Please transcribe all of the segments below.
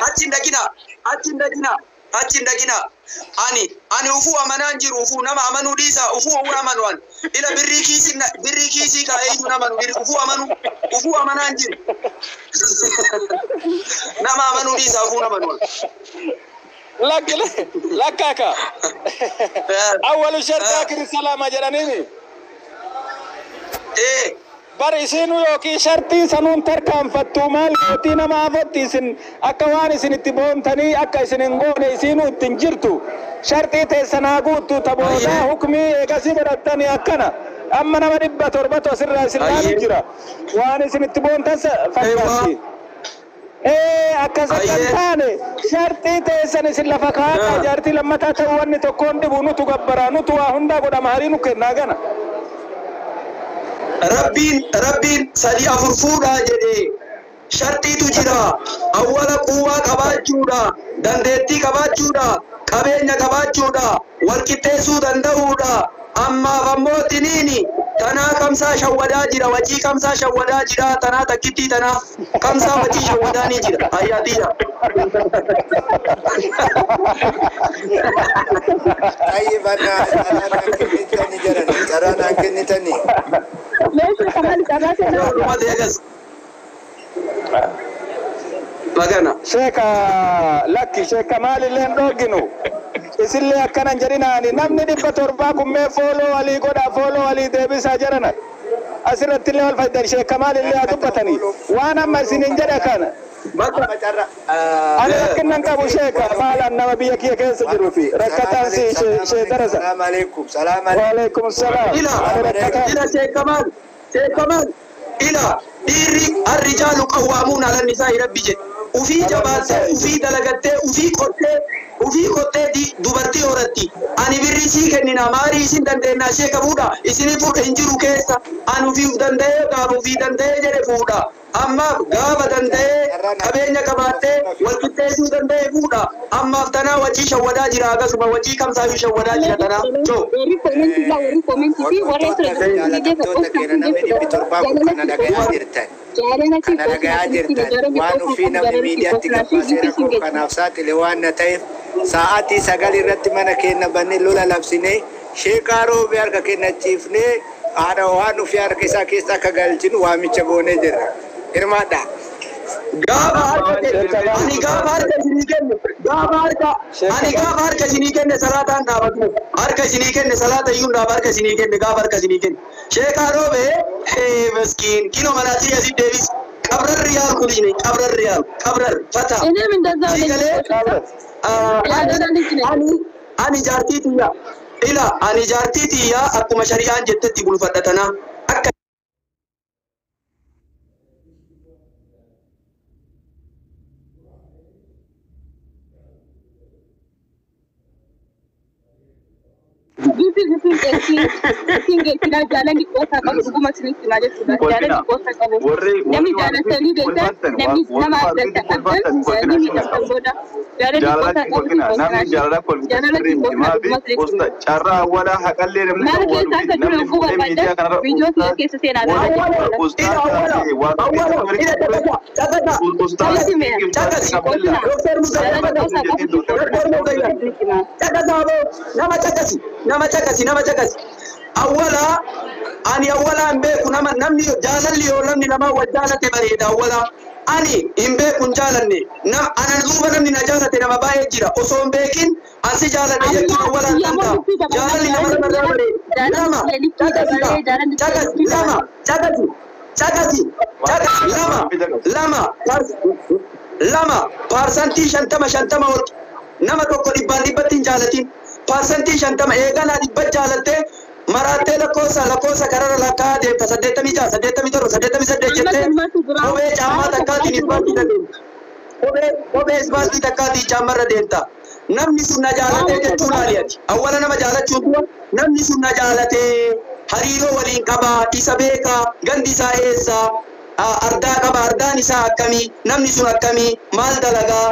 Achi hin dhaqinaa, achi hin dhaqinaa, achi hin dhaqinaa. Ani ufuu amanaan jiru, ufuu nama amanuu dhiisaa, ufuu ufuu amanu ani. Ila birrii kiisii birrii kiisii kaa'ee iyyuu namanu ufuu amanu, ufuu amanaan jiru. Nama amanuu dhiisaa, ufuu namanu ani. Lakki lakkaaka. Awwalu sharti akiri salaama jedhaniini. Ee. Bar isiinu yookiin shartii sanuun tarkaanfattu maal gootii nama afotti isin akka waan isin itti boontanii akka isin hin goone isiinuu ittiin jirtu. Shartii teessanaa guuttu taboodaa hukmii eegasii godhattanii akkana. Amma nama 700tu asirraa isin laalu jira. Waan isin itti boontan fakkaatti. Ee, akkas akka hin taane shartii teessan isin lafa kaa'adhaa, jaartii lammataa ta'uu wanni tokkoon dhibu, nutu gabbaraa, nutu waa hundaa godha, maharii nu kennaa gana. Rabbiin 3 4 fuudhaa jedhee shartiitu jira. Awwala quwwaa qabaachuudha, dandeettii qabaachuudha, qabeenya qabaachuudha, wal qixxeessuu danda'uudha. Ammaaf ammoo tiniini tanaa kamsaa shawwadaa jira, wacii kamsaa shawwadaa jira, tanaa takkittii tanaa kamsaa wacii shawwadaa ni jira. Ayyaatiyya. Tayyib, anna carraa naan kennitanii jedhani, carraa naan kennitanii. Meeshaa kamaal carraa kennaa. Dhumate agas. Magana. Sheeka, lakki, sheeka maalillee hin dhoorginu. Isillee akkana hin jedhinaani, namni 700 kummee follow walii godha, follow walii deebisaa jedhana. Asirratti illee wal fayyadan, sheeka maalillee haa dubbatanii. Waan amma isin hin jedhe kana. Bakka. Amma carraa Ani rakkinna hin qabu sheeka, maalaan nama biyya kiyya keessa jiruu fi rakkataan si shee darasa. Salaam alaikum. Salaam alaikum. Waalaikum salaam. Ila. Ani rakkataan. Ila sheekamaan, sheekamaan, ila dhiirri arrijaalu qawwaamuun ala nisaa'i rabbi jedhe. Ufii jabaattee, ufii dalagattee, ufii qottee, ufii qottee dubartii horatti. Ani birrii sii kennina, maarii isin dandeennaa, sheeka fuudha isinii fuudha hin jiru keessa. Ani ufii uf danda'ee, gaafa ufii danda'ee jedhe fuudha. Ammaaf gaafa danda'ee qabeenya qabaattee wal qixxeessuu danda'ee fuudha. Ammaaf tanaa wacii shawwadaa jira, akkasuma wacii kamsaayyuu shawwadaa jira tanaa. Choo. Warri koomentii laa, warri koomentii fi warra Hordoftoota fi jaalatamtoota keenya, namni 700 kun kana dhagayaa jirtan. Kana dhagayaa jirtan. Waan ofii namni miidiyaatti gabbaasee rakkoo kanaaf saaxile waan na ta'eef, sa'aatii 9 irratti mana keenya bannee lola labsinee, sheekaa roobee harka kennachiifnee, haadha waan ofii harka isaa keessa akka galchinu waamicha goonee jirra. Hirmaadhaa. Gaafa harka kenne, ani gaafa harka isinii kenne, gaafa harka, ani gaafa harka isinii kenne salaataan dhaabatu, harka isinii kenne salaata iyyuu dhaaba, harka isinii kenne, gaafa harka isinii kenne. Sheekaa roobee, hee miskiin, kinoo manaatii asii deebis, qabrarri yaalku liine, qabrarri yaalku, qabrar fata. እኔም እንደዛው Sii ነኝ። galee ani jaartii tiyya, ila ani jaartii tiyya akkuma shari'aan jettetti bulfadha tanaa akka Gifi gifin qeessii geessinaa jaalalli qoosaa qabu, dhuguma isinitti himaa jechuudha. Jaalalli qoosaa qabu. Namni jaalatanii beektan, namni nama adda qabdan ni miidhamtan booda. Jaalalli qoosaa qabu. Namni jaalala kolfite sirrii miti, maafi usta carraa awwalaa haqallee namni Maal kan keessa akka jiru namni yogguu fuudhee miidiyaa barbaadan kanarra viidiyoo kiyya keessa seenaa dha jechuudha. ustaas Ila awwala, awwala, ila caqasa, caqasa, ustaas caqasi. Doktor Muzaffar, Doktor Muzaffar, caqasa aboo, nama caqasi, nama caqasi, nama caqasi. Awwala ani awwala hin beeku nama, namni jaalalli yoo namni nama wal jaalate bareeda. Awwala ani hin beeku, hin jaalanne nam ana duuba namni na jaalate nama baay'ee jira, osoo hin beekin ansi jaaladhe jechuun awwala hin danda'amu. Jaalalli nama namarraa bareeda. Lama caqasi, caqasi, lama caqasi, caqasi, caqasi, lama lama lama 50% 50 ol nama tokko dhibbaan dhibbatti hin jaalatin, 50% eeganaa dhibba jaalattee maraattee lakkoofsa lakkoofsa kararra lakkaa'aa deemta, 86, 87, 88 jettee kophee caammaa takkaatiin isbaaltii deemta, kophee isbaaltii takkaatiin caammarra deemta. Namni sun na jaalatee jechuu laali ati awwala nama jaalachuu dura, namni sun na jaalatee hariiroo waliin qabaa, isa beekaa, gandi isaa eessaa, ardaa qaba, ardaan isaa akkamii, namni sun akkamii, maal dalagaa,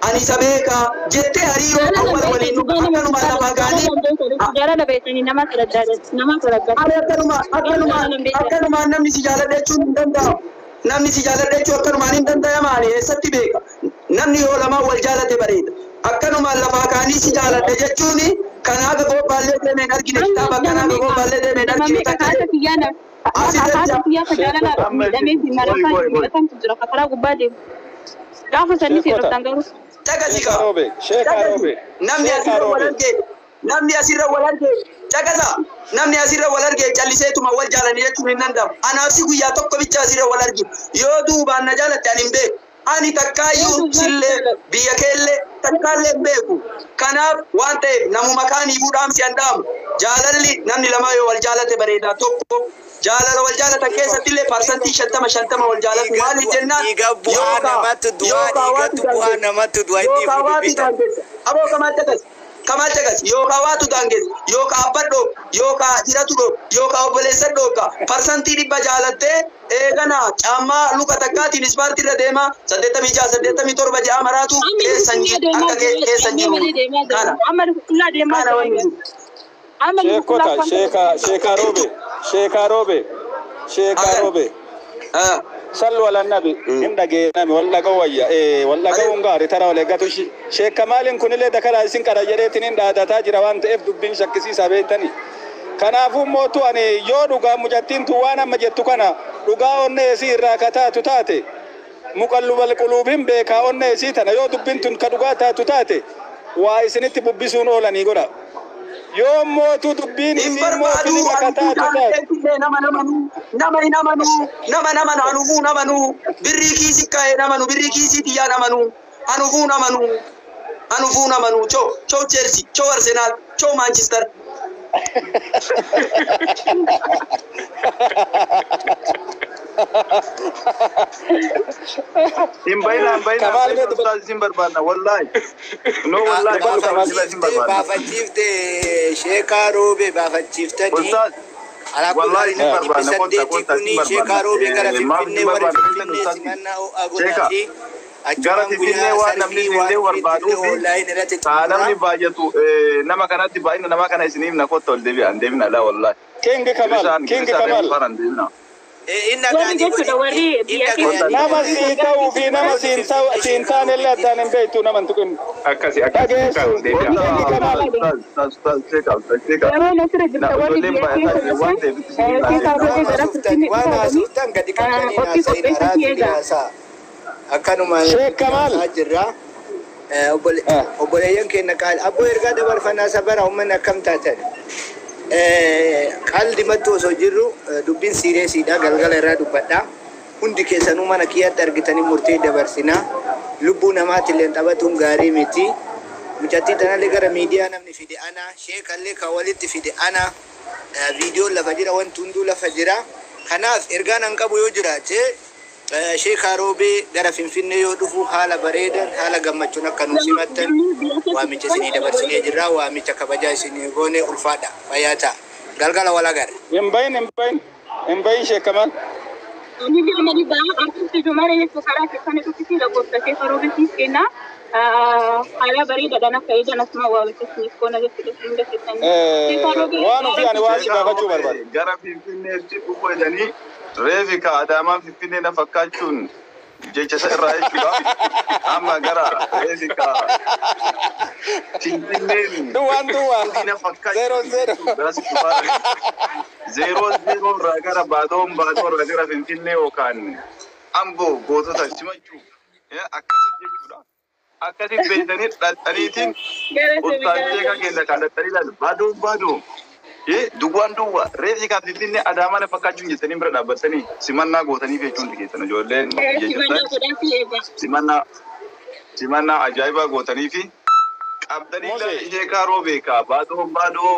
ani isa beekaa jettee hariiroo awwala waliin akkanuma lafa gaanii. Jaalala beektanii nama sadaddaa nama sadaddaa. Ani akkanuma akkanuma akkanumaan namni si jaaladha jechuun hin danda'amu. Namni si jaaladha jechuun akkanumaan hin danda'amaani eessatti beeka. Namni yoo lamaan wal jaalate bareeda. Akkanumaan lafaa kaanii si jaaladha jechuun kan haga gobbaallee deemee hin argine kitaaba kan haga gobbaallee deemee hin argine takka. Caqasi qaba. Namni asirra wal argee namni asirra wal argee caqasa namni asirra wal argee calliseetuma wal jaalanii jechuun hin danda'amu. Anaaf si guyyaa tokko bicha asirra wal argine yoo duubaan na jaalatte ani hin beeku. Ani takkaayyuu sillee biyya keellee takkaallee hin beeku. Kanaaf waan ta'eef namuma kaaniifuu dhaamsi an dhaamu. Jaalalli namni lamaa yoo wal jaalate bareedaa tokko jaalala wal jaalatan keessatti illee 50% 50% wal jaalatu maaliif jennaan yookaan waatu daangeessa aboo kamaa caqas kamaa caqas yookaan waatu daangeessa yookaan abbaan dhoob yookaan jiratu dhoob yookaan obboleessa dhoobka 100% jaalattee eegana caammaa luka takkaatiin ispaartii irra deemaa 86 87 ja'a maraatu keessan akka keessan jiru kana kana wanni jiru. Sheekota, sheeka roobe, sheeka roobe, sheeka roobe. Sallu ala nabi, hin dhageename wal dhaga'u wayya, wal dhaga'uun gaarii tara wal eeggatu. Sheeka maaliin kunillee dakaraa isin qara jedheetiin hin dhaadataa jira waan ta'eef dubbiin shakkisiisaa beektani. Kanaafuu mootu ani yoo dhugaa mucattiin tun waan amma jettu kana dhugaa onnee isii irraa ka taatu taate muqallubal quluubiin beekaa onnee isii tana yoo dubbiin tun ka dhugaa taatu taate waa isinitti bubbisuun oolanii godha. Yoo mootu dubbiin Hin isii mootu barbaadu ni ani ka taatu taate. nama namanuu nama hin amanuu nama naman anufuu namanuu birrii kiisii kaa'ee namanuu birrii kiisii xiyyaa namanuu anufuu namanuu anufuu namanuu choo choo Chelsea choo Arsenal choo Manchester. Hin bayna hin bayna Kamaal hin ustaaz isin barbaadna wallahi. No wallahi Kamal isin barbaadna. Baafachiifte sheekaa roobee baafachiiftanii. Ustaaz wallahi isin barbaadna kottaa kottaa isin kuni sheekaa roobee gara barbaadna. Maaf Finfinnee isin warra barbaadna Finfinnee ustaaz. simannaa ho'aa Sheekaa godhaa fi gara achumaan Finfinnee guyyaa waan namni sarfii waan isin barbaaduu Finfinnee fi onlaayin irratti haa namni xumura. baay'atu nama kanatti baay'ina nama kana isiniif na kotta ol deebi'a hin deebina laa wallahi. King Kamal, Girisaan King girisaan Kamal. faran deebina. Inni Warri jechuudha warri biyya keessa Nama sii ta'uu fi nama siin taane illee addaan hin beektu nama hin tuqin. Akkasi akkasi Dhageessu. deebi'a. King Kamal. Ustaaz ustaaz ustaaz sheekaa ustaaz sheekaa. Yeroo asirra Na jirta warri ijoolleen biyya baay'ataa keessa jiran waan ta'eef itti isin sheekaa roobee gara Finfinnee Waan dhufaatanii haasoftan gadi qabdanii qophii haasa'in qopheessuuf araarri eega. haasa'a. Akkanumaan Sheek Kamal. haasaa jirra. Obboleeyyan keenya qaali. Abboo ergaa dabarfannaa sabara uummanni akkam taatan. Qaldi mattu osoo jirru dubbiin siireesiidha galgala irraa dubbadha. Hundi keessanuu mana kiyyaatti argitanii murtee dabarsinaa. Lubbuu namaatillee taphatuun gaarii miti. Mucattii tanallee gara miidiyaa namni fide ana. Sheekallee kan walitti fide ana. Viidiyoon lafa jira wanti hunduu lafa jira. Kanaaf ergaan an qabu yoo jiraate sheekaa roobee gara Finfinnee yoo dhufu haala bareedan haala gammachuun akka nu simattan waamicha isinii dabarsinee jirra waamicha kabajaa isinii goone ulfaadha fayyaa ta'a galgala wal agarra. Hin bahin hin bahin hin bahin Sheek Kamal. Inni deemanii ba'aa artisti Jumara jechuun karaa keessan dhukkisii lakkoofsa sheekaa roobeetiif kenna. Haala bareedaadhaan akka eegan asuma waamicha isiniif goona jechuudha hunda keessanii. Sheekaa roobee Waan ofii ani waan si gaafachuu barbaade. Gara Finfinneetti dhufu jedhanii reefi ka Adaamaa Finfinnee na fakkaachuun jecha isa irraa jechuudha. Amma gara reefi ka Finfinneen Duwwaan duwwaa. na fakkaachuun 0-0. garas dhufaa 0-0 irraa gara baatoon baatoo irraa gara Finfinnee yookaan Amboo gootota simachuu akkasitti jechuudha. Akkasitti beektanii dhadhaniitiin ustaaz sheekaa keenya kan dhadhanii ilaalu baadoon baadoo. Duwwaan duwwaa reefi kan Finfinnee Adaamaa na fakkaachuun jettanii bira dhaabbattanii simannaa gootanii jechuun keessan ijoolleen biyya Simannaa jirtan godhaaf eega. simannaa simannaa ajaa'ibaa gootanii fi qabdanii Mosee. sheekaa roobee kaa baadoo baadoo.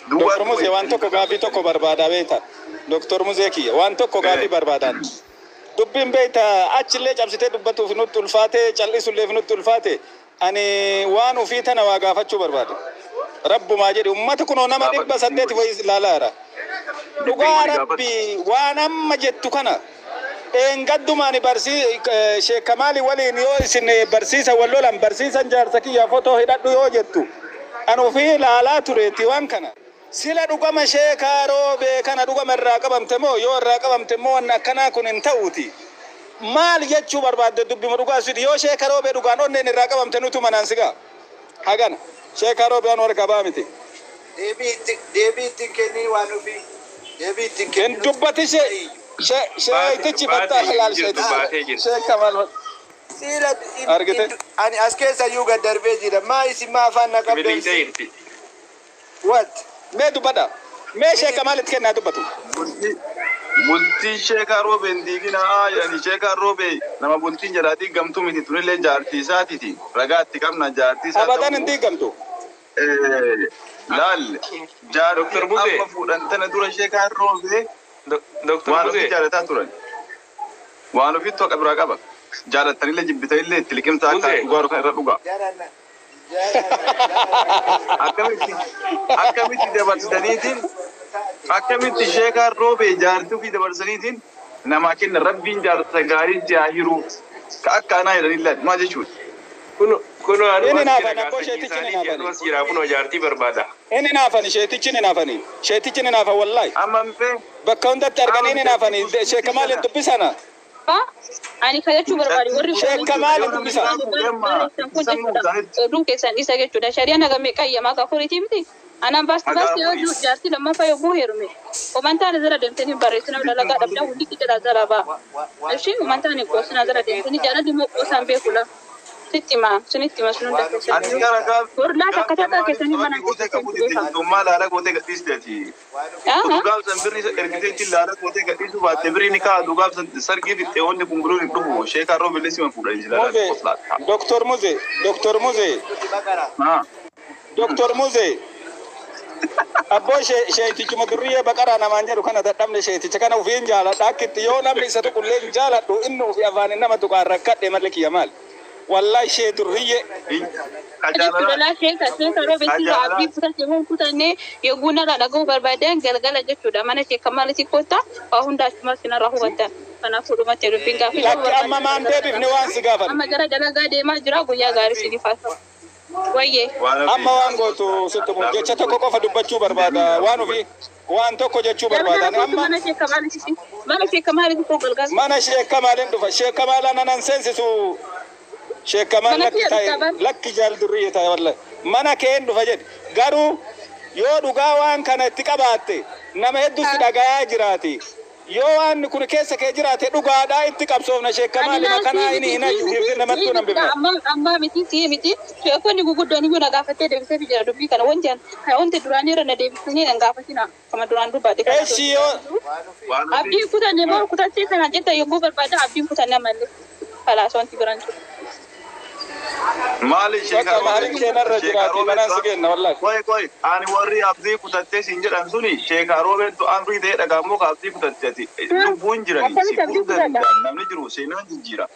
Duwwaa Doktor Musee waan tokko gaafii tokko barbaadaa beekta. Doktor Musee kiyya waan tokko gaafii barbaadaan. Dubbiin beekta achillee cabsitee dubbatuuf nutti ulfaate cal'isulleef nutti ulfaate ani waan ofii tana waa gaafachuu barbaade. Rabbumaa jedhi ummata kunoo nama 800 wayii ilaalaara. Dhugaa rabbi waan amma jettu kana dheengaddumaan Sheek Kamaalii waliin yoo isin barsiisa wal lolan barsiisan jaarsa kiyya fotoo hidhadhu yoo jettu an ofii ilaalaa tureeti waan kana. Sila dhugama sheekaa roobee kana dhugama irraa qabamte moo yoo irraa qabamte moo wanni akkanaa kun hin ta'uuti. Maal jechuu barbaadde dubbima dhugaa sidi yoo sheeka roobee dhugaan onneen irraa qabamte nutu manaan sigaa. Hagana sheeka roobee anu harka baa miti. Deebii ittiin kennii waan ofii. Deebii ittiin Hin kennu. dubbati sheetichi fattaa laal sheetichi. Sheeka maal Siila Argite? ani as keessa iyyuu gad darbee jira. Maa isin maa afaan na qabdan? What? Mee dubbadha. Mee sheeka maalitti kennaa dubbatu? Bultii sheekaa roobee hin diiginaa jedhani sheekaa roobee nama bultiin jalaatii gamtuu miti tunillee jaartii isaatiiti. Ragaa itti qabna jaartii isaa Abadan hin diigamtu. Laal jaartii Dr. Buzee. amma fuudhan tana dura sheekaa roobee Dr. waan ofii Buzee, jaalataa turan. Waan ofiitu haqa biraa qaba. Jaalattanillee jibbitanillee itti liqimsaa akka Buzee. dhugaa irra dhugaa. Jarana. Jarana. Akkamitti akkamitti dabarsitaniitiin akkamitti sheekaa roobee jaartii ofii dabarsaniitiin namaa kenna rabbiin jaarsa gaarii si haa hiru ka akka anaa jedhanillee maal jechuudha. kun Inni anuma naafan jira abboo gaafachii sheetichi ni isaanii naafani. jedhu jira kunoo jaartii barbaada. Inni naafani sheetichi ni naafani. Sheetichi ni naafa wallaahi. Amma mee Bakka hundatti arganii ni naafani. Sheeka maaliin dubbisana? Ani kayyachuu barbaade warri Sheeka maaliin dubbisa? Oduun keessan isa jechuudha. Shari'aan hagamee qayyamaa kafuriiti miti. Anaan baasti baasti yoo jiru jaartii lammaffaa yogguu heerume. Umantaan jala deemtanii barreessina dalagaa dhabdaa hundi qixa jala ba'a. Isheen umantaan qoosina jala deemtanii jaalalli immoo qoosaan beekula. Sitti himaa sinitti hima sun hunda ati keessatti. gara gaaf Gorlaa takka takka keessanii mana gootee qabuuti ijjummaa laala gootee gadhiisteeti. Dhugaaf san birri ergiteetti laala gootee gadhiisuu baatte birri ni ka'a dhugaaf san sargii fixxee wanni kun biroon hin dhufu sheekaa roobee sima fuudhan Muze, Dr. Muze, Dr. Muze, Dr. Muze. Abboo sheetichuma durriyyee baqaraa namaan jedhu kana dadhabne sheeticha kana ufiin jaaladha akkitti yoo namni isa tuqullee hin jaaladhu inni ufi afaan nama tuqaan rakkadhe malee kiyya maal. Wallahi shee durriyyee. Jechuudha sheeka sheeka roobee sirra abdii kutate moo kutannee yogguu narraa dhaga'uu barbaadan galgala jechuudha mana sheeka maalitti kottaa waa hunda achuma sinarraa hubattan. Kanaaf dhumatti dubbiin gaaffii Lakki amma maan deebifne waan si gaafan. Amma gara dalagaa deemaa jira guyyaa gaarii siif haa ta'u. Wayyee. Amma waan gootu sitti mu jecha tokko qofa dubbachuu barbaada waan ofii waan tokko jechuu barbaada. Galgala Amma mana sheeka maalitti mana sheeka maalitti koo galgala. mana sheeka maaliin dhufa sheeka maalaan anan seensisu sheeka maal Mana lakki kee ta'e qaban. lakki jaal durriyyee ta'e wallahi mana keen dhufa jedhe garuu yoo dhugaa waan kana itti qabaatte nama hedduu si dhagayaa jiraati yoo waan kun keessa kee jiraate dhugaadhaa itti qabsoofna sheeka maali makanaa inni hin hayyu fi namattuu nan bifna. Amma amma miti si miti sheekonni guguddoon iyyuu na gaafattee deebisee jira dubbii kana wanti wanti duraanii irra na deebisanii na gaafatina kama duraan dubbaate. Eeshi yoo Abdiin kutanne moo kutattee kana jetta yogguu barbaada abdiin kutanne malee. Kalaas wanti biraan jiru. Maali sheekaa bakka maaliin keenarra jiraati manaan si kenna wallahi. Qoy qoy ani warri abdii kutattee siin jedhan suni sheekaa roobeettu amrii ta'ee dhagaa immoo ka abdii kutatteeti lubbuun jirani si Akkamitti abdii furuu kutadha? danda'an namni jiru seenaan jijjiira.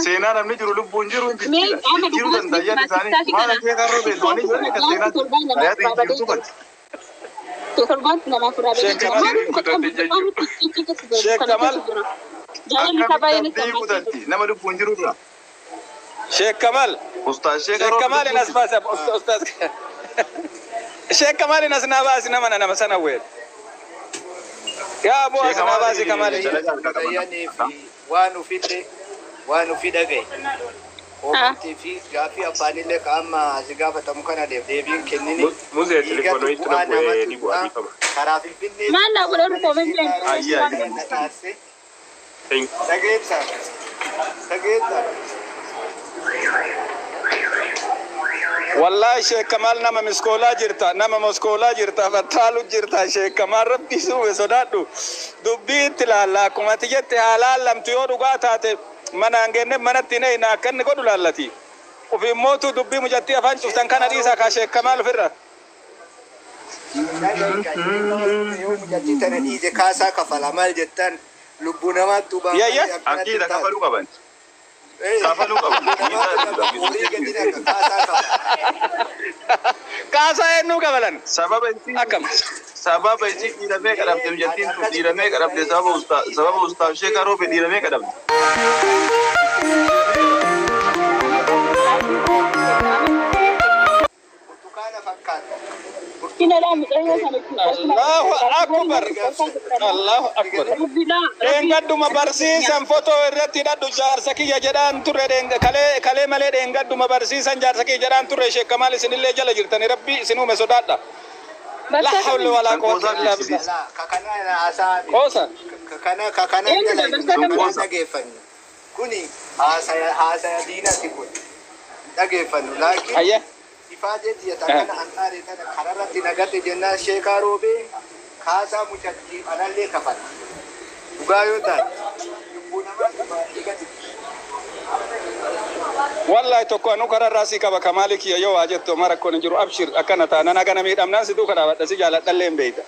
Seenaa namni jiru lubbuun jiru hin Mee jijjiira. amma Jijjiiruu dhuguma danda'an isaanii maala sheekaa roobeettu ani jedhan ka seenaan hayaata jijjiirtu batti. Torbaan lamaaf irraa Sheek Kamal. Sheek Kamal. Jaalalli isaa baay'ee Akkamitti nutti abdii kutatti nama lubbuun jiru dura. Sheek Kamal. Ustaaz sheekaa Sheek roobee Kamaalin as baase ustaaz. Sheek Kamaalin as naa baasi nama nama sana weel. Yaa aboo as naa baasi Kamaalin. Fayyanii fi waan ofiillee waan ofii dhagaye. Oomishaa fi gaaffii affaanillee ka amma si gaafatamu kana deebiin kennini. Muzee telefoonii itti na bu'ee ni bu'aa dhiifama. Karaa Finfinnee. Maal naa godhan koomeen Dhageessa. Dhageessa. Wallahi Sheek Kamal nama miskoolaa jirta nama moskoolaa jirta fattaalu jirta Sheek Kamal rabbi suume sodaadhu dubbii itti laalla akkuma ati jette haa laallamtu yoo dhugaa taate manaan genne manatti hin eeyna akka inni godhu laallati. Ufi mootu dubbii mucattii afaan cuftan kana dhiisaa kaa Sheek Kamal ofirra. Yoo mucattii tana dhiise kaasaa kafala maal jettan lubbuu namaatti hubaa. Yayya. Akkiidha kafaluu qaban. Kafaluu qaban. Horii gadi dhaqa kaasaa kafala. Kaasaa eenyuu kafalan? Sababa isin Akkam. sababa isin dhiiramee qadhabde mucattiin tun dhiiramee qadhabde sababa ustaa sababa ustaa sheekaa roobee dhiiramee qadhabde. Burtukaana fakkaata. Kina laa mucayyoo Akbar. Allahu akbar. Dheengadduma barsiisan fotoo irratti hidhadhu jaarsa kiyya jedhaan turre kalee kalee malee dheengadduma barsiisan jaarsa kiyya jedhaan turre Sheek Kamaal isinillee jala jirtani Rabbi isin uume sodaadha. La hawla wala quwwata illa billah. Kakana haasaa Qoosa. kakana kakana jala dhageeffannu. Kuni haasaya haasaya diinati kun dhageeffannu laakiin Ayya. ifaa jetti takana anxaare tana kararratti nagate jennaan sheekaa roobee kaasaa mucattii anallee kafala. Dhugaa yoo taate lubbuu namaa dhiigati. Wallahi tokko anu kararraa si qaba Kamaali kiyya yoo waa jettu mara rakkoon hin jiru abshir akkana taanaan hagana miidhamnaan si duuka dhaabadha si jaaladhallee hin beeyta.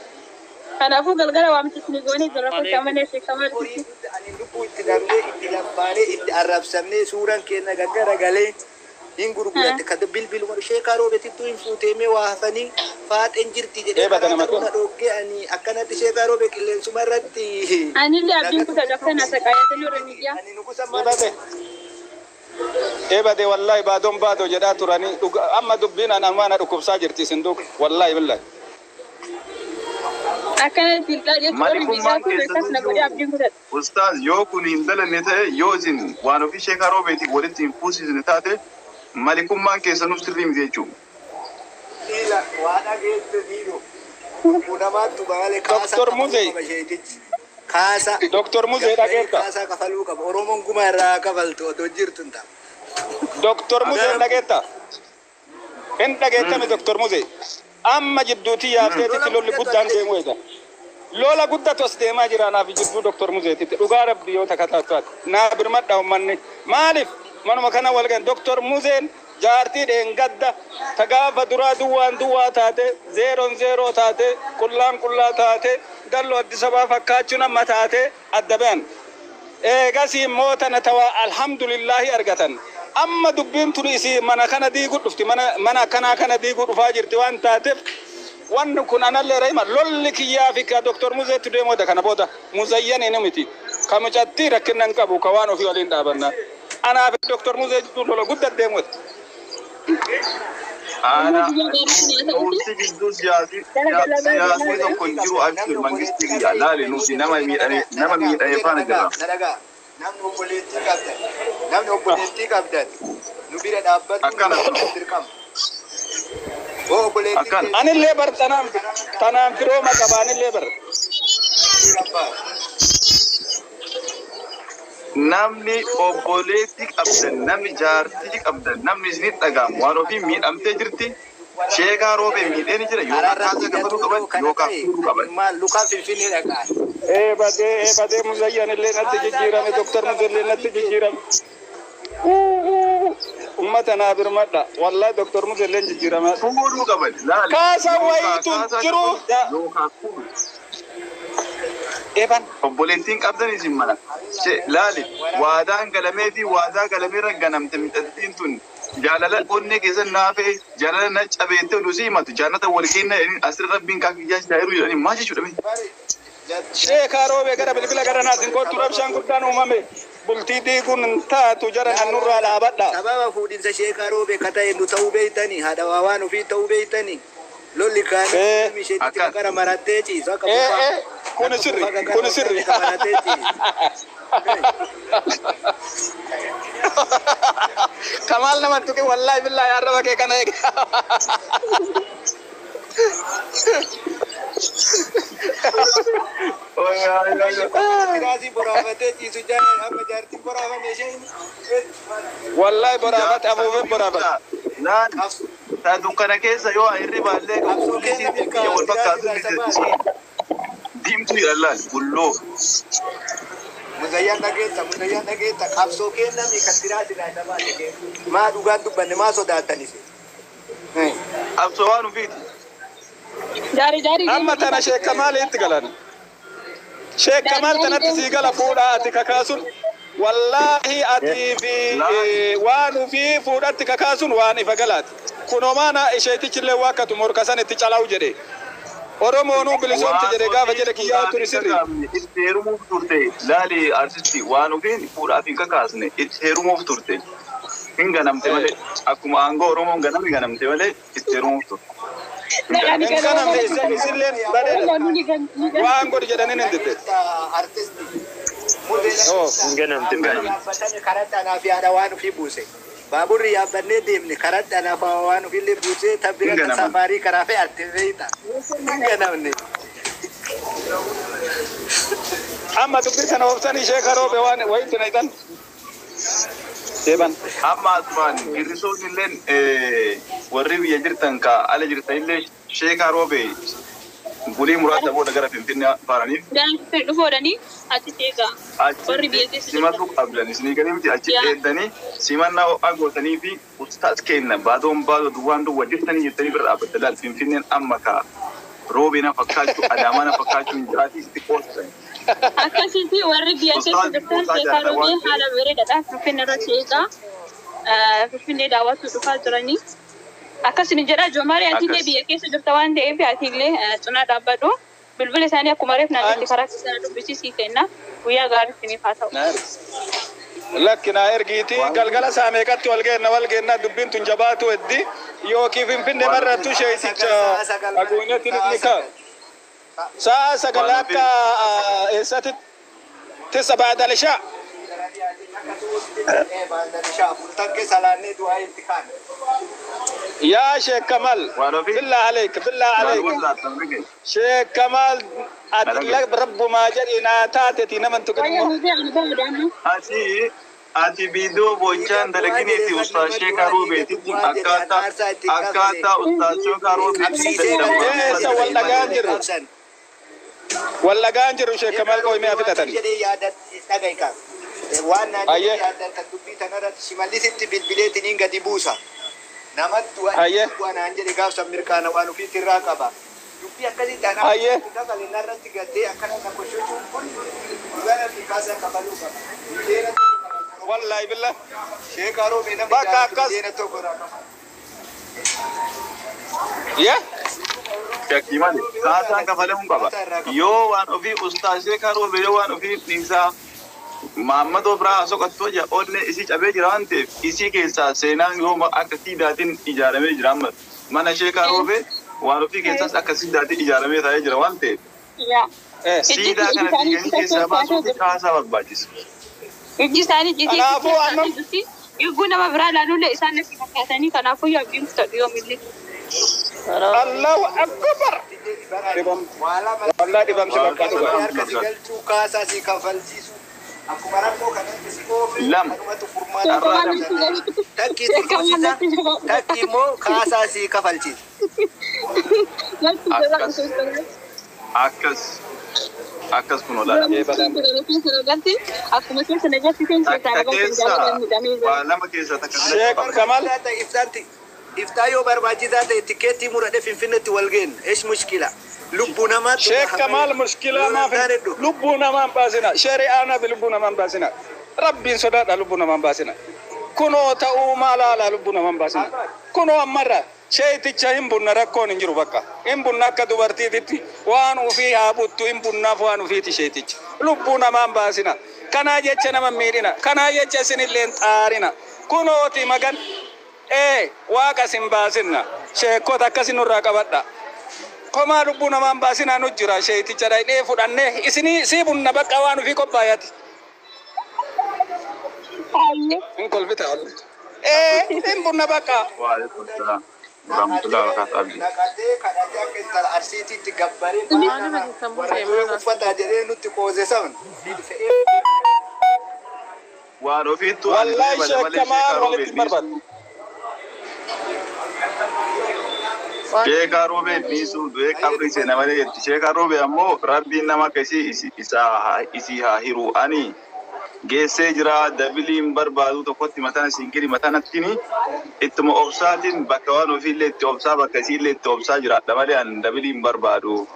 Kanaafuu galgala waamicha isin goonee jira kottaa mana Sheek Kamaal. Horii ani lubbuu itti dhabnee itti lambaanee itti arrabsamnee suuraan keenya gaggaragalee hin gurguratte kan bilbiluma sheekaa roobeetittuu hin fuuteemee waa hafanii faaxeen jirti jedhee Eebata karaa nama ta'uu na dhoggee ani akkanatti sheekaa roobee qilleensuma irratti. Anillee abdiin kutaa akkana saqaayatanii warra miidiyaa. Ani nugusa maal Eebate. Eebate wallahi baadoon baadoo jedhaa turanii amma dubbiin an ammaa na dhukkubsaa jirti isin duuka wallahi billahi. Akkana bilbilaa jechuun warri miidiyaa Malikummaan kun akkas na godhee abdiin kutadha. Ustaaz yoo kun hin dalanne ta'e yoo isin waan ofii sheekaa roobeetiin walitti hin fuusisne taate malikummaan keessanuuf sirrii miti jechuudha. Ila waa dhageesse diino. Lubbuu namaattu malee kaasaa Doktor kafaluu Muzee. qaba sheetichi. Kaasa. Doktor Muzee dhageetta. Kaasaa kafaluu qaba. Oromoon guma irraa kafaltu otoo jirtu hin ta'a. Doktor Muzee dhageetta. Hin dhageettami Doktor Muzee. Amma jidduutii yaafteetitti lolli guddaan deemu eega. Lola guddatu as deemaa jira naaf jidduu Doktor Muzeetitti. Dhugaa rabbi yoo takka taatu taate. Naa birmadha uummanni. Maaliif manuma kana wal gahan Doktor Muzeen jaartii dheengadda ta gaafa duraa duwwaan duwwaa taate zeeroon zeeroo taate qullaan qullaa taate dalloo Addis Ababaa fakkaachuun amma taate adda bayan. Eegasii immoo tana tawaa alhamdulillahi argatan. Amma dubbiin tun isii mana kana diiguu dhufti mana mana akkanaa kana diiguu dhufaa jirti waan taateef wanni kun anallee rahima lolli kiyyaa fi ka Doktor Muzeetti deemoota kana booda Muzayyan inni miti ka mucattii rakkina hin qabu ka waan ofii waliin dhaabanna. Anaa fi Doktor Muzee jidduu lola guddaa deemoota. Ana nuti gidduu siyaasii siyaasni tokko hin jiru abshir mangistii kiyya laali nuti nama miidhame nama miidhame faana jirra. Na dhagaa. Namni obboleettii qabdan. Namni obboleettii qabdan. Nu bira dhaabbatu Akkana. dirqama. Hoo obboleettii Akkana. Anillee bar tanaaf tanaaf firooma qaba anillee bar. qabdan. Namni obboleettii qabdan namni jaartii qabdan namni isinit dhaga'amu waan ofii miidhamtee jirti sheekaa roobee miidhee ni jira yookaan kaasaa kafaluu qaban yookaan fuudhuu qaban. Maal lukaan finfinnee dhaqaa. Eebadee eebadee Muzayyan illee natti jijjiirame Doktor Muzee illee natti jijjiirame. Ummata naa birmadha wallahi Doktor Muzee illee jijjiirame. Fuudhuu qaban laali. Kaasa Yookaan wayiitu kaasaa jiru. kafalu yookaan fuudhu. Eeban. Obboleettiin qabdan isin mala. Laali waadaan galamee fi waadaa galameerra ganamte miidhagtiin tun jaalala onnee keessa naafee jaalala na cabeettee oduu si himatu jaalata wal kenna asirra rabbiin kaakiyyaa jaayiru jedhanii maal jechuudha mee? Sheekaa roobee gara bilbila gara naatiin kottu rabshaan guddaan uumame. Bultii diiguun hin taatu jara nannurraa dhaabadha. Sababa fuudhinsa sheekaa roobee ka ta'e nu ta'uu beeytanii haadha waan ofii ta'uu beeytanii lolli kaan Eh. isheetti Akka. gara marattee ciisu akka Ee bofaa ee kuni akka sirri bofaa gagara kuni sirri. marattee ciisu. Kamaal nama tuqe wallahi billahi arraba kee kana eega. Kiraasii boraafatee ciisu jaalan amma jaartiin boraafame isheen. Wallahi boraafate afuufee boraafate. Laali ta dukkana keessa yoo hirribaallee Qabsoo fuulli keenya isiitii biyya wal fakkaatu diimtuu jedhan laali bulloo. Muzayyaan dhageetta, muzayyaan dhageetta, qabsoo kenname kan biraati laatamaa ta'e. Maa dhugaan dubbanne maa sodaatan isin? Qabsoo waan ofiiti. Gaarii gaarii Amma tana Sheek Kamaal itti galan. Sheek Kamaal tanatti sii gala fuudhaa ati kakaasun. Wallaahi atii fi waan ofii fuudhatti kakaasun waan ifa galaati. Kunomaana isheetichillee waakkatu morkasan itti calaa'u jedhe. Oromoonuu bilisoomte Waan jedhe gaafa ofiin jedhe kiyyaa fuudhaaf tuni hin sirri. kakaafne itti heerumuuf turte laali artisti waan ofiin fuudhaaf hin kakaasne itti heerumuuf turte. Hin ganamte malee akkuma aangoo Oromoon ganame ganamte malee itti heerumuuf turte. Hin ganamne isilleen badeedha. Waan godhi jedhaniin hin didde. Hin ganamte baay'ee. Yaabbatanii karaa dhanaaf yaada waan ofii buuse. Baaburri yaabbannee deemne karaa dhanaaf waan ofiillee buusee tabbira Hin ganaman. safaarii karaa fe'atte fe'ita. Hin ganamne. Amma dubbii sana obsanii sheeka roobe waan wayitti naqan. Deeban. Amma asumaan girrisoon illeen warri biyya jirtan ka ala jirtan illee sheekaa roobe bulii muraasa booda gara Finfinnee faaraniif Dhufoodhanii achitti eegaa. Warri biyya achitti keessa simatu qabdan isinii gadi miti achi eeddanii simannaa ho'aa gootanii fi ustaas kenna baadoon baadoo duwwaan duwwa jirtanii jirtanii bira dhaabbatte laal Finfinneen amma ka roobee na fakkaachuu adaamaa na fakkaachuu hin jiraatii itti qoostan. Akkasitti warri biyya keessa Ustaaz jirtan Muusaa sheekaa Jaarraa roobee waan ta'eef. haala bareedaadhaan Finfinnee irratti eegaa. Finfinnee daawwachuu dhufaa jiranii. Akkasuma jedha Joomarii ati illee Akkas. biyya keessa jirta waan ta'eef ati illee cinaa dhaabbadhu. Bilbila isaanii akkuma reef naannootti karaa keessana dubbisii kenna. Guyyaa gaarii isiniif haa ta'u. Lakki naa ergiiti galgala isaa meeqatti wal geenna wal geenna dubbiin tun jabaatu heddi yookiin Finfinnee marrattu sheeticha haguugnetti ni kaa. Sa'a sagal akka eessatti tisa baadal ishaa. Yaa Sheek Kamal Waan ofii billaa aleek billaa aleek Sheek Kamal ati rabbumaa jedhi naa taateeti naman tuqin Wayyaa immoo. nuti ani bahuudha amma. Ati ati viidiyoo bochaan dalagineeti ustaas Sheekaa Roobeetitti akkaataa akkaataa ustaas Sheekaa Roobeetitti Eessa wal dhagaan jirru? Wal dhagaan jirru Sheek Kamal qo'imee fitatani. Waan naan Ayyee. yaadatan dubbii tanarratti shimallisitti bilbileetiniin gadi buusa. Namatti Ayyee. waan naan jedhe gaafsan mirkaana waan ofiitti irraa qaba. Dubbii akkasii tanaa Ayyee. kafale narratti gattee akkana na koshochuun kun dhugaa fi kaasaa kafaluu qaba. Miliyoona tokko kafaluu. Wallaahi billah. Sheekaa roobee namni Bakka jaalatu akkas. miliyoona tokko irraa qaba. Yaa. Shakkii malee kaasaan kafalamuu qaba. Yoo waan ofii ustaas Sheekaa Roobee yoo waan ofii dhiisaa Maammadoo biraa soqattoo jira onnee isii cabee jira waan ta'eef isii keessaa seenaan yoo akka siidaatiin ijaaramee jira amma mana Sheekaa Roobee waan ofii keessaas akka siidaatiin ijaaramee taa'ee jira waan ta'eef Yaa. siidaa kana diiganii keessaa baasuuf kaasaa barbaachisa. Ijji isaanii ijji Kanaafuu amma- jirti. Yogguu nama biraa ilaaluullee isaan natti fakkaatanii kanaafuu yoo abdiin kutadhu yoomillee. Allahu akbar. Dhibam. Wallaahi dhibamsi bakka dhugaa. Harka si galchuu kaasaa si kafalchiisu. Akkuma rakkoo kanatti si oofe Lama. kanumatu furmaata. Takki si kuusisa takki immoo kaasaa si kafalchiisa. Akkas. Akkas. Akkas kun olaanaa. Akkuma keessa nagatti Takka keessa waa lama keessa takka Sheek filachuu qabda. Kamal. Iftaa yoo barbaachisaa ta'e tikeettii muradhee Finfinneetti wal geenna. Eesh mushkila. Lubbuu namaatti. Sheek Kamal mushkilaa maaf lubbuu namaan baasina. Shari'aa fi lubbuu namaan baasina. Rabbiin sodaadha lubbuu namaan baasina. Kunoo ta'uu maalaala lubbuu namaan baasina. Kunoo ammarra sheeticha hin bunna rakkoon hin jiru bakka. Hin bunna akka dubartiititti waan ofii haa buttu hin bunnaaf waan ofiiti sheeticha. Lubbuu namaan baasina. Kanaa jecha nama miidhina. Kanaa jecha isinilleen xaarina. Kunooti magan. Ee waaqa isin baasinna. Sheekota akkasi nurraa qabadha. Komaa lubbuu namaan baasinaa nu jira sheeticha dhaqnee fudhannee isinii sii bunna bakka waan ofii qophaayati. Hin kolfita. Ee hin bunna bakka. Waalaikum salaam. Warahmatullahi wabarakatuh. Abdi. Naqatee kadhatee akka intala arsiitiitti gabbaree warra du'e uffataa jedhee nutti qoose san. Waan ofiittu ani Wallaahi bada Sheek malee Kamaal Sheekaa Roobee walitti hin barbaadu. Sheekaa Roobee dhiisuu du'ee qabri seena malee jetti. Sheekaa Roobee ammoo rabbiin nama akka isii isaa isii haa hiru. Ani geessee jira dabiliin barbaadu tokkotti mataan isiin mataan ittuma obsaatiin bakka waan ofiillee itti obsaa bakka isiillee itti obsaa jiraadha malee ani dabiliin barbaadu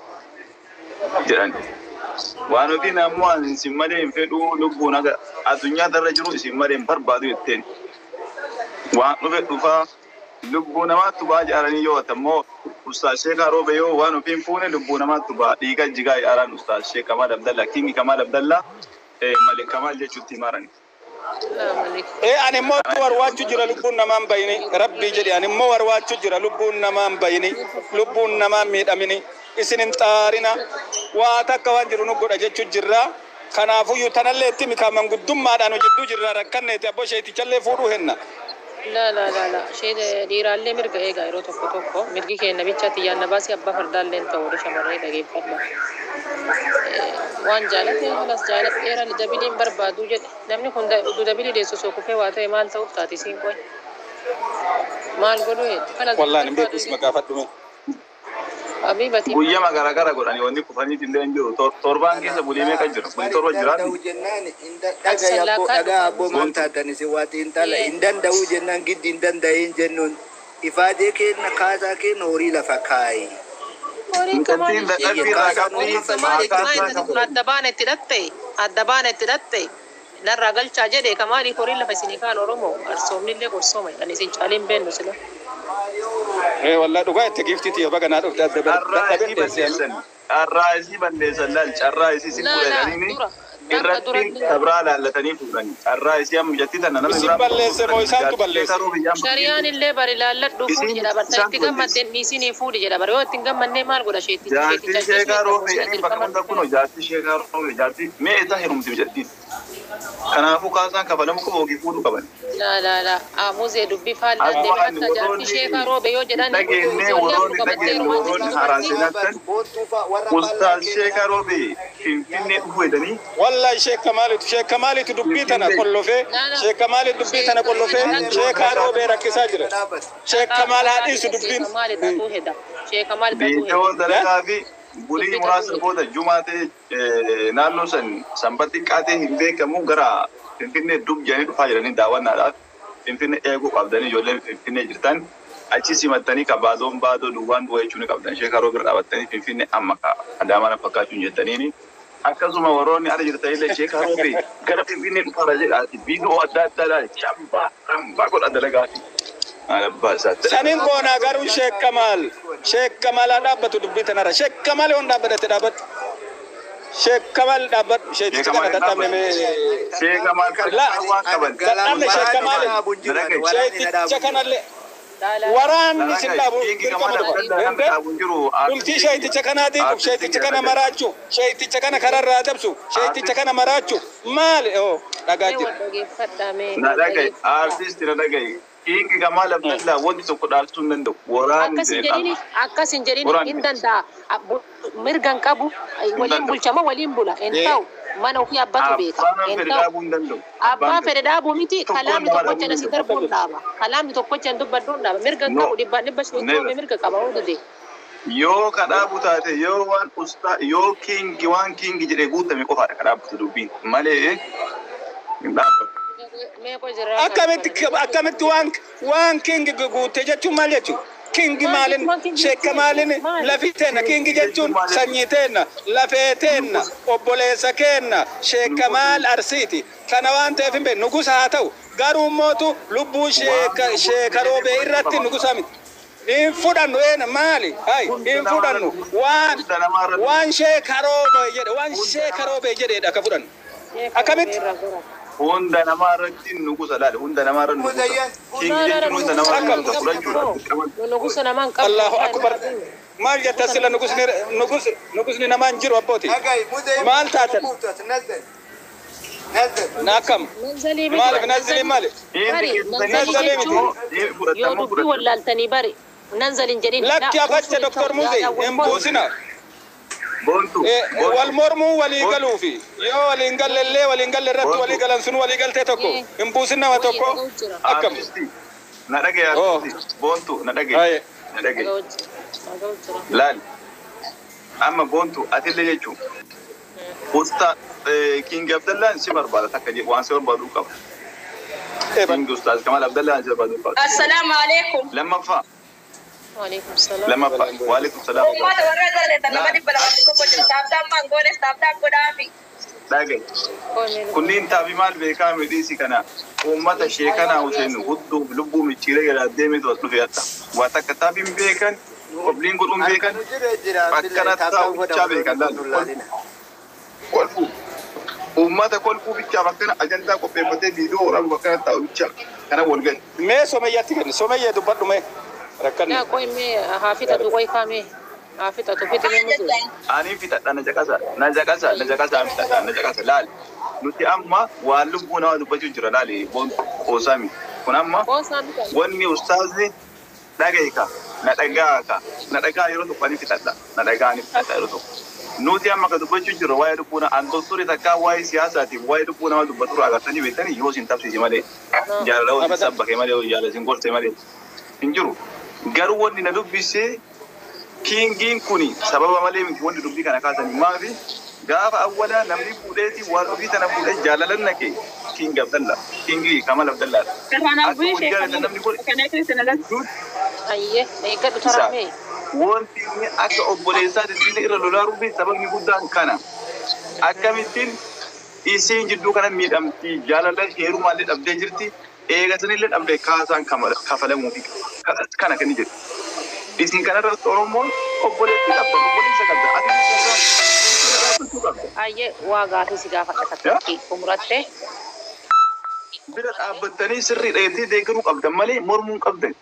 jedhan. Waan ofiin ammoo ani isin malee hin fedhuu lubbuun aga addunyaa irra jiru isin malee hin barbaadu jetteen. Waan dhufe dhufaa lubbuu namaatti ba'aa jedhanii yoo ta'u immoo ustaas Sheekaa Roobee yoo waan ofiin fuune lubbuu namaatti ba'a dhiiga jigaa yaaraan ustaas Sheek Kamaal Abdallaa Kingi Kamaal Abdallaa Malik Kamaal jechuutti himarani. Ani immoo warwaachuu jira lubbuun namaan bayini rabbii jedhi ani immoo warwaachuu jira lubbuun namaan bayini lubbuun namaan miidhamini isin hin xaarina waa takka waan jiru nu godha jechuu jirra. Kanaafuyyuu tanallee itti mikaaman guddummaadhaan hojjedduu jirra rakkanneeti abboo sheetichallee fuudhuu henna. La la la la ishee dhiiraallee mirga eegaa yeroo tokko tokko mirgi keenya bichaatti yaadna baasii abbaa fardaallee hin ta'u shamarree dhageeffadha. Waan jaalate kanas jaaladheera dabiliin barbaadu jedhe namni kun utuu dabilii deessu osoo kufee waa ta'e maal ta'uuf taati siin qoy maal godhu kanas Wallaan hin beeku isuma gaafadhu. Abiibati. Guyyama garagara godhanii wanni kufanii illee hin jiru. Torbaan keessa bulii meeqa jira? Bulii torba jiraatu. Danda'u jennaan dhaga abboo dhagaa abboo maal taatan isin waa xiinxala hin danda'u jennaan giddi hin danda'in jennuun ifaajee kenna kaasaa kenna horii lafa kaayi. Horiin kamaan Intaltiin dadhabbii irraa qabdi. adda baana itti dhatte adda baana itti dhatte narraa galchaa jedhe kamaaliif horii lafa isinii kaan Oromoo arsoomnillee qorsooma jedhan isin caaliin beennu sila. Wallaa dhugaa itti giiftiiti yoo baga naa dhufte adda Carraa isii dadhabeen deessee. balleessan. Carraa isii balleessan laal. Carraa isii si Laa laa fuudhanii dura irratti kabraa laallatanii fuudhan. Carraa isii amma jettii tana nama Isin balleesse moo isaantu balleesse? Shariyaan illee bari laalladhu fuudhi jedha barta itti gammadde dhiisinii fuudhi jedha bari yoo itti hin gammadne maal godha sheetti Jaartii sheekaa roobe jedhanii bakka hunda kunoo jaartii sheekaa roobe jaartii mee isaa heerumti jettiin. Kanaafuu kaasaan kafalamu qabu hogii fuudhuu qaban. La la la amuzee dubbii faallaa deeme hatta jaartii sheekaa roobe yoo jedhan Dhageenyee warroonni dhageenye warroonni haraasinattan ustaaz sheekaa roobe finfinnee dhufuu jedhanii Wallahi sheekka maalitu sheekka maalitu dubbii tana qollofee sheekka maalitu dubbii tana qollofee sheekaa roobee rakkisaa jira. Sheekka maal haa dhiisu dubbiin. Maali tatuu heda sheeka maali tatuu viidiyoo heda. dalagaa fi bulii muraasa booda jumaa ta'e naannoo san sanbatti xiqqaatee hin beekamu gara finfinnee dub jedhanii dhufaa jiranii daawwannaadhaaf finfinnee eeguu qabdanii ijoolleen finfinnee jirtan achi simattanii ka baadoon baadoo duwwaan duwwaa jechuun qabdan sheekaa roobee dhaabattanii finfinnee amma ka adaamaa na fakkaachuun jettaniini. Akkasuma warroonni ala jirtanillee sheekaa roobee gara finfinnee dhufaara jedhaati viidiyoo adda addaadhaa chambaa chambaa godha dalagaati. Abbaa isaatti. Saniin goonaa garuu sheekka maal sheekka maal haa dhaabbatu dubbii tanarra sheekka maal yoon dhaabbate dhaabbatu. Sheekka maal dhaabbatu sheekicha kana dadhabne mee. Sheeka maal waan qaban. Dadhabne sheekka maal sheekicha kanallee waraanni sin dhaabu dirqama dhufa. Bultii sheeticha kanaa diiguuf sheeticha kana maraachuu sheeticha kana kararraa dabsu sheeticha kana maraachuu maali oo dhagaa jira. Na dhagaye artisti na dhagaye Kingi Kamal Abdallah wanti tokko dhaabsuu hin danda'u. Waraanni Akkas hin jedhini akkas hin jedhini hin danda'a mirga hin qabu waliin bulchama waliin bula hin ta'u mana ofii abbatu beeka Abbaan hin fedhe ta'u. dhaabuu hin danda'u. Abbaan fedhe dhaabuu miti kalaamni Tokkoon tokkocha nama asii darbuun dhaaba kalaamni tokkocha hin dubbadhuun dhaaba mirga hin No. qabu dhibbaan dhibba shanii Never. toome mirga qaba hoo dide. Yoo ka dhaabu taate yoo waan ustaa yoo kingi waan kingi jedhee guutame qofaadha ka dhaabbatu dubbiin malee hin dhaabbatu. Meeqoo jira. Akkamitti akkamitti waan waan kingi guute jechuun maal jechuudha? Kingi maalin sheekka maalin lafi teenna kingi jechuun sanyii teenna lafee teenna obboleessa keenna sheekka maal arsiiti kana waan ta'eef hin beeknu nugusa haa ta'u garuu mootu lubbuu sheeka sheeka roobee irratti nugusa miti. Hin fudhannu eena maali? Hai hin fudhannu waan waan sheeka roobee jedhe waan sheeka roobee jedheedha ka fudhannu. Akkamitti? Hunda namaa irratti nugusa laali hunda namaa irratti nugusa. Kingi jechuun hunda namaa irratti nugusa fudhachuudha. Nugusa namaan qabu. Allahu akbar. Maal jetta sila nugusni nugus nugusni namaan jiru abbooti. Maal taatan? Na akkam? Nanzalii miti. Maaliif nanzilii maali? Bari nanzalii Nanzalii miti. jechuun yoo dubbii wallaaltanii bari nanzaliin jedhin. Lakki afacha Dr. Muzi hin buusina. Boontu. Wal mormuu walii galuufi yoo waliin galle illee waliin galle irratti walii galan sun walii galtee tokko hin buusin nama tokko akkam? Artisti. Na dhagaye artisti. Boontu na dhagaye. Na dhagaye. Laali. Amma boontu atillee jechuun. Usta King Abdallaan si barbaada takka jedhu waan si barbaadu qaba. King Ustaaz Kamal Abdallaan si barbaadu qaba. Assalaamu alaikum. Lammaffaa. Waalaikum salaam. Lammaffaa. Waalaikum salaam. Uummata warra jaalatan nama 201 jiru. Taaptaan maangoones taaptaan godhaafi. Dhagaye. Kunniin taabii maal beekaa midhiisi kana uummata sheekanaa Hussein hudduu lubbuu micciiree gad deemetu as dhufe hatta. Waa takka taabiin beekan qobliin godhuun beekan akkana taa'uchaa beekan laal. Kolfuu. Uummata kolfuu bichaaf akkana ajandaa qopheeffatee viidiyoo waraabuu akkana taa'u bicha kana wal gahe. Mee Somayyaatti kenni. Somayyaa dubbadhu mee. Rakkanne. Yaa qoy mee haa fixatu qoy kaamee haa fixatu fixi mee musu. Ani fixadha, na caqasa, na caqasa, na caqasa, ani fixadha, na caqasa, laali. Nuti amma waan lubbuu namaa dubbachuu jira, laali, boon qoosami. Kun amma Qoosaa miti. Wanni ustaazni dhagaye ka, na dhagaa ka, na dhagaa yeroo tokko, ani fixadha, na dhagaa, ani fixadha yeroo tokko. Nuti amma ka dubbachuu jirru waa'ee lubbuu namaa antosuri takkaa waa'ee siyaasaatiif waa'ee lubbuu namaa dubbatu irraa agartanii beektanii yoo isin tabsiise malee, jaalala yoo isin sabbake malee, jaalala isin gorse malee hin jiru. Garuu wanni na dubbisee kingiin kuni sababa malee miti. Wanti dubbii kana kaasanii maafi gaafa awwalaa namni fuudheeti waan ofii tana fuudhee jaalalan naqe King Abdalla, Kingii Kamal Abdallaadha. Akka wal jaalatan namni godhe Kana keessa na galchu. Ayyee eeggadhu taraa mee. Wanti inni akka obboleessaati inni irra lolaa rufe sababni guddaan kana. Akkamittiin isiin jidduu kana miidhamti, jaalala heerumaallee dhabdee jirti, eegasanillee dhabdee kaasaan kafalamuufi kana kan jedhu. Isin kanarratti Oromoon obboleettii qabda, obboleessa qabda, ati dhaabbachuu qabda. Ayyee waa gaafii si gaafadha takka xumuratte. Bira dhaabbattanii sirrii dheettee deeggaruu qabdan malee mormuu hin qabdan.